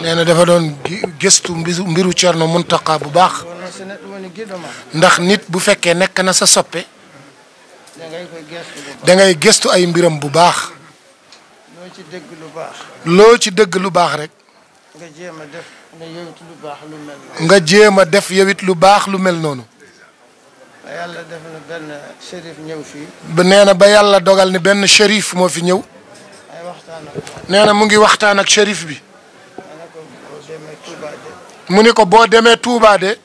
nee na dafa doon gëstu mbiru Thierno Mountakha bu baax ndax nit bu fekkee nekk na sa soppe da ngay gëstu ay mbiram bu baax loo ci dëgg lu baax rek nga jéem a def yowit lu baax lu mel noonu. yàlla def na benn shérif ñëw fii. ba nee na ba yàlla dogal ne benn shérif moo fi ñëw. nee na mu ngi waxtaan ak shérif bi. mu ni ko boo demee Touba de.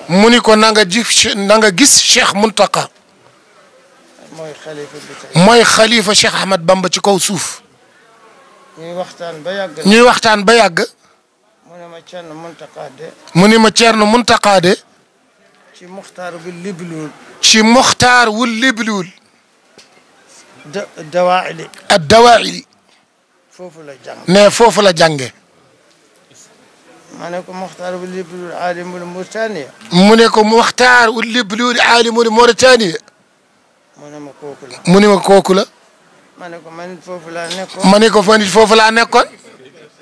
mu ni ko na nga gis Cheikh Mountakha. mooy xalifa Cheikh Ahmad Bamba ci kaw suuf. ñuy waxtaan ba yàgg. ñuy waxtaan ba yàgg. mu ne ma Thierno Mountakha de. mu ni ma Thierno Mountakha de. ci muxtaar wu libliwul. ci muxtaar wu libliwul. dawaa'ili. ak dawaa'ili. foofu la jàng. ne foofu la jànge. ma ne ko muxtaar wu libliwul aalimul Mauritania. mu ne ko muxtaar wu libliwul aalimul Mauritania. mu ne ma kooku la. mu ne ma kooku la. ma ne ko man it foofu laa nekkoon. ma ne ko man it foofu laa nekkoon.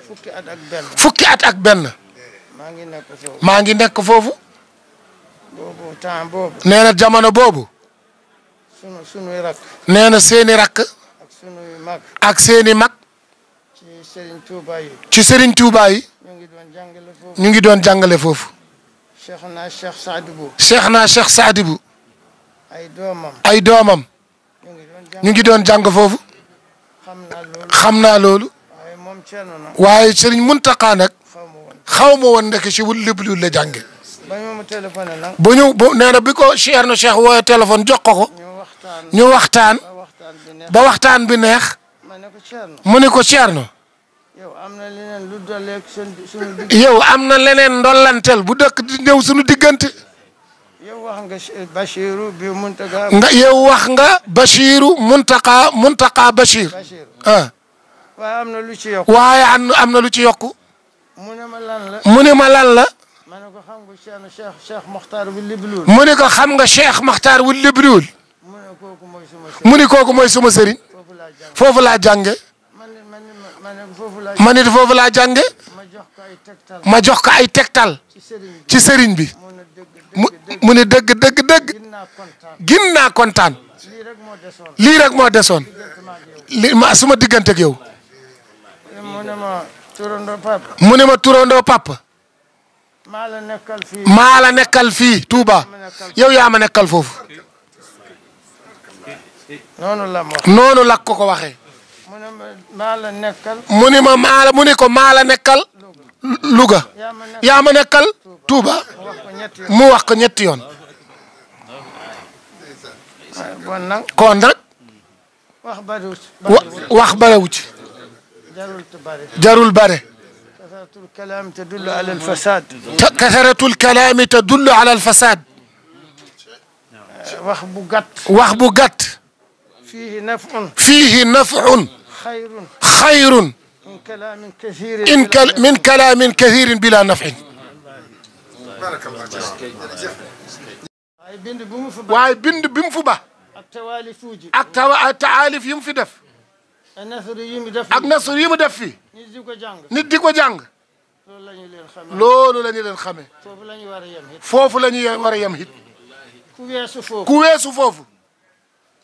fukki at ak benn. fukki at ak benn. maa ngi nekk foofu. maa ngi nekk foofu. boobu temps boobu. nee na jamono boobu. sunuy rakk. nee na seeni rakk. ak sunuy mag. ak seeni mag. ci Serigne Touba yi. ci Serigne Touba yi. ñu ngi doon jàngale foofu. ñu ngi doon jàngale foofu. Cheikh Sadibou. Cheikh Sadibou. ay doomam. ay doomam. ñu ngi doon jàng foofu. xam naa loolu. waaye moom Thierno nag. waaye Serigne Mountakha nag. xaw ma woon ndeke si wul lépp lu la jànge. ba ñu ma téléphoné nag. bu ñu nee na bi ko Cheikh wooye téléphone jox ko. ñu waxtaan. ba waxtaan bi neex. mu ni ko Thierno. yow am na leneen lu dolleeg suñu diggante. yow am na leneen ndollantel bu dëkk di ñëw suñu diggante. yow wax nga Bachirou bi Mountakha. yow wax nga Bachirou Mountakha Bachir. ah. waaye am na lu ci yokku. waaye am na lu ci yokku. mu ne ma lan la. mu ne ma lan la. ma ne ko xam nga Cheikh Mokhtar wu Libriwul. mu ne ko xam nga Cheikh Mokhtar wu Libriwul. mu ne kooku mooy suma sëriñ. mu ne kooku mooy suma sëriñ. foofu laa jànge. man it foofu laa jànge. ma jox ko ay tegtal. ci sëriñ bi. mu ne dëgg. gin naa kontaan. lii rek moo desoon. suma diggante ak yow. mu ne ma turandoo papa. mu ne ma turandoo papa. maa la nekkal fii. maa la nekkal fii Touba. yow yaa ma nekkal foofu. noonu la ko waxee. mu ne ma maa la nekkal. mu ne ma mu ne ko maa la nekkal. Louga. yaa ma nekkal Touba. mu wax ko ñetti yoon. kon nag. wax bariwu ci. jarul bare. kasaratul kalaam tadullu ala alfasad. kasaratul kalaam tadullu ala alfasad. wax bu gàtt. wax bu gàtt. fiihi naf'un. fiihi naf'un. xayrun. min kalaamin kathiirin bila naf'in. waaye bind bi mu fi ba. ak taalif yi mu fi def. ak nasr yi mu def fi. nit di ko jàng. loolu la ñu leen xamee. foofu la ñu war a yem it. ku weesu foofu.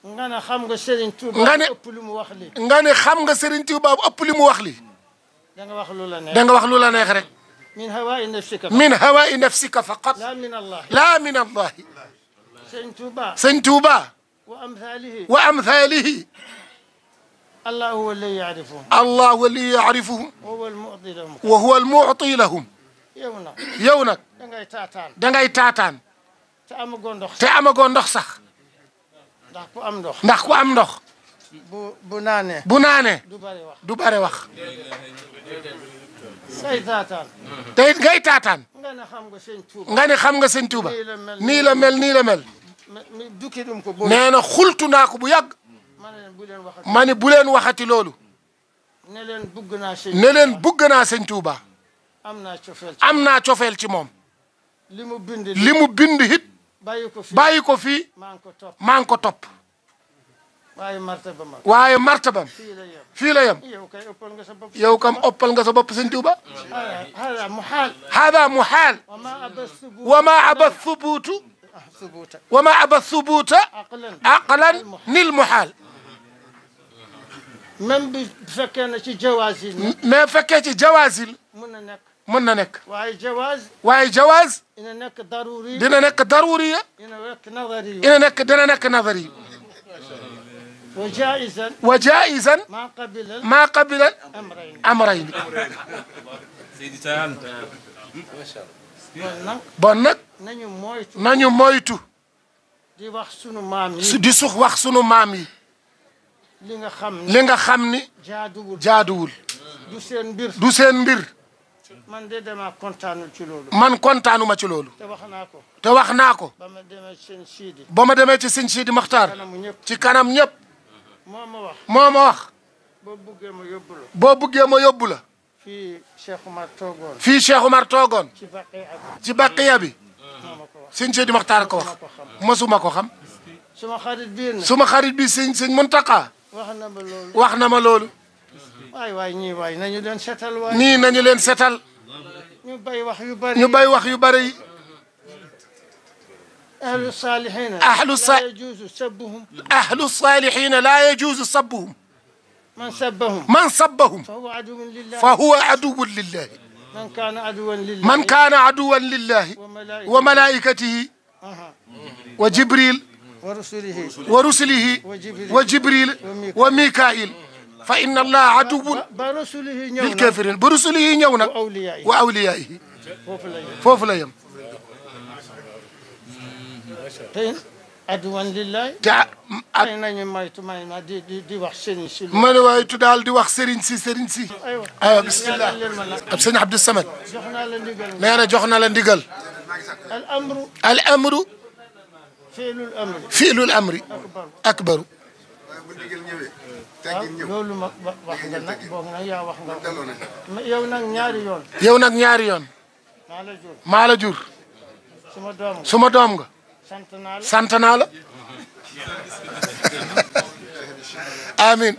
nga ne xam nga Serigne Touba ëpp li mu wax li. nga ne xam nga Serigne Touba ëpp li mu wax li. da nga wax lu la neex. da nga wax lu la neex rek. min hawaa'i nafsika. min hawaa'i nafsika faqat. laa min Allah. laa min Allah. Serigne Touba. Serigne Touba. wa amthalihi. الله هو الذي يعرفهم. الله هو الذي يعرفهم. وهو المعطي لهم. وهو المعطي لهم. yow nag. dangay taataan. te amagoo ndox sax. ndax ku am ndox. ndax ku am ndox. bu naanee. du bare wax. ngay taataan. te it ngay taataan. nga ne xam nga sëñ Touba. nii la mel nii la mel. nee na xultu naa ko bu yàgg. ma ne bu leen waxati loolu. ne leen bugg naa sëñ Touba. am naa cofeel ci moom. li mu bind it. bàyyi ko fii. maa ngi ko topp. waaye martabam fii la yem yow kam oppal nga sa bopp sëñ Tuuba hada muhaal wa ma aba thubuutu aqlan nil muhaal même bu fekkee ne ci jawaasil mais fekkee ci jawaasil mën na nekk waaye jawaaz dina nekk daruriya dina nekk nadari wa jaizan ma qabila amrayni bon nag nañu moytu di wax sunu maam yi di wax sunu maam yi li nga xam ni jaaduwul du seen mbir man de dama kontaanul ci loolu man kontaanuma ci loolu te wax naa ko ba ma demee ci sëñ Sidi Maxtaar ci kanam ñëpp moo ma wax boo buggee ma yóbbu la fii Cheikh Umar toogoon ci baqiya bi sëñ Sidi Maxtaar ko wax mosuma ko xam suma xarit bi sëñ Muntaka wax na ma loolu waay ñii nañu leen setal waay nii nañu leen setal ñu bay wax yu bari yi ahlu saalihiina laa yajuuzu sabbuhum man sabbahum fa huwa aduwwun lillahi man kaana aduwwan lillahi wa malaa'ikatihi wa jibril wa rusulihi wa jibril wa mikail fa inna allah aduwwun lil kafirin ba rusulihi ñëw nag wa awliyaihi foofu la yem te aduwan lillahi te nañu maytu di wax sëriñ si ma ne waaytu daal di wax sëriñ si aywa bismillah ab sëñ Abdou Samad nee na jox na la ndigal al amru fi'lul amri akbaru loolu ma wax nga nag boog nag yaa wax nga yow nag ñaari yoon maa la jur suma doom nga sant naa la amin